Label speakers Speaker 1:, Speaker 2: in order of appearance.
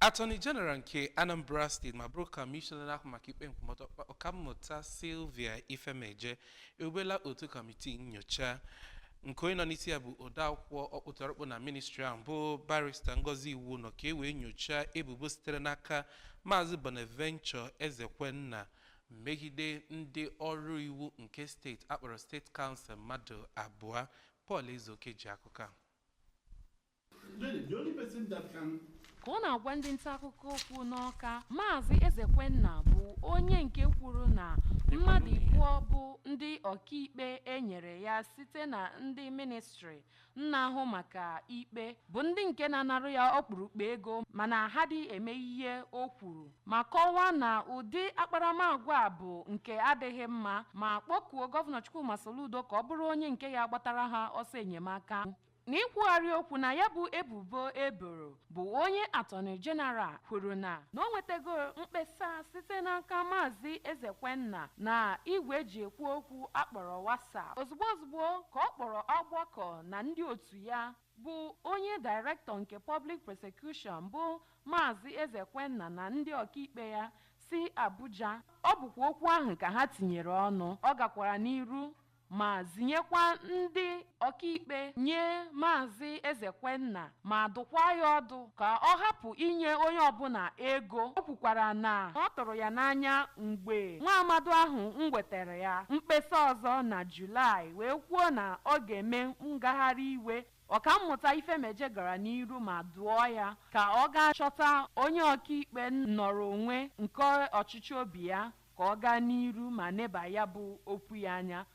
Speaker 1: Attorney General nke Anambra Steeti ma bụrụ kọmishọna na-ahụ maka ikpe nkwụmọtọ, Ọkammụta Sylvia Ifemeje, ewubela otu kọmitii nyocha nke onye nọ n'isi ya bụ odeakwụkwọ ọkpụtọrọkpụ na ministri ahụ, bụ Barrister Ngozi Iwuno, ka e wee nyochaa ebubo sitere n'aka Maazị Bonaventure Ezekwenna megide ndị ọrụ iwu nke steeti akpọrọ State Counsel mmadụ abụọ. Paul Ezeoke ji akụkọ a.
Speaker 2: Really, the only person that can
Speaker 3: Ka ọ na-agwa ndị nta akụkọ okwu n'Ọka, Maazị Ezekwenna bụ onye nke kwuru na mmadụ abụọ bụ ndị ọkaikpe e nyere ya site na ndị ministri na-ahụ maka ikpe bụ ndị nke na-anarụ ya ọkpụrụkpụ ego, mana ha dị eme ihe o kwuru, ma kọwaa na ụdị akparamagwa a bụ nke adịghị mma, ma kpọkuo Gọvanọ Chukwuma Soludo ka ọ bụrụ onye nke ya gbatara ha ọsọ enyemaka. N'ikwugharị okwu na ya bụ ebubo eboro, bụ onye Attorney General kwuru na o nwetago mkpesa site n'aka Maazị Ezekwenna na igwe eji ekwu okwu akpọrọ WhatsApp. Ozugbo ozugbo ka ọ kpọrọ ọgbakọ na ndị otu ya, bụ onye Director nke Public Prosecution, bụ Maazị Ezekwenna, na ndị ọkaikpe ya si Abuja, ọ bụkwa okwu ahụ ka ha tinyere ọnụ. Ọ gakwara n'iru ma zinyekwa ndị ọkaikpe nye Maazị Ezekwenna ma dụkwa ya ọdụ ka ọ hapụ inye onye ọbụla ego. O kwukwara na ọ tụrụ ya n'anya mgbe nwa amadu ahụ m wetara ya mkpesa ọzọ na Julaị wee kwuo na ọ ga-eme ngagharị iwe. Ọkammụta Ifemeje gara n'iru ma dụọ ya ka ọ gaa chọta onye ọkaikpe nọrọ onwe nke ọchịchị obi ya, ka ọ gaa n'iru ma neba ya bụ okwu ya anya.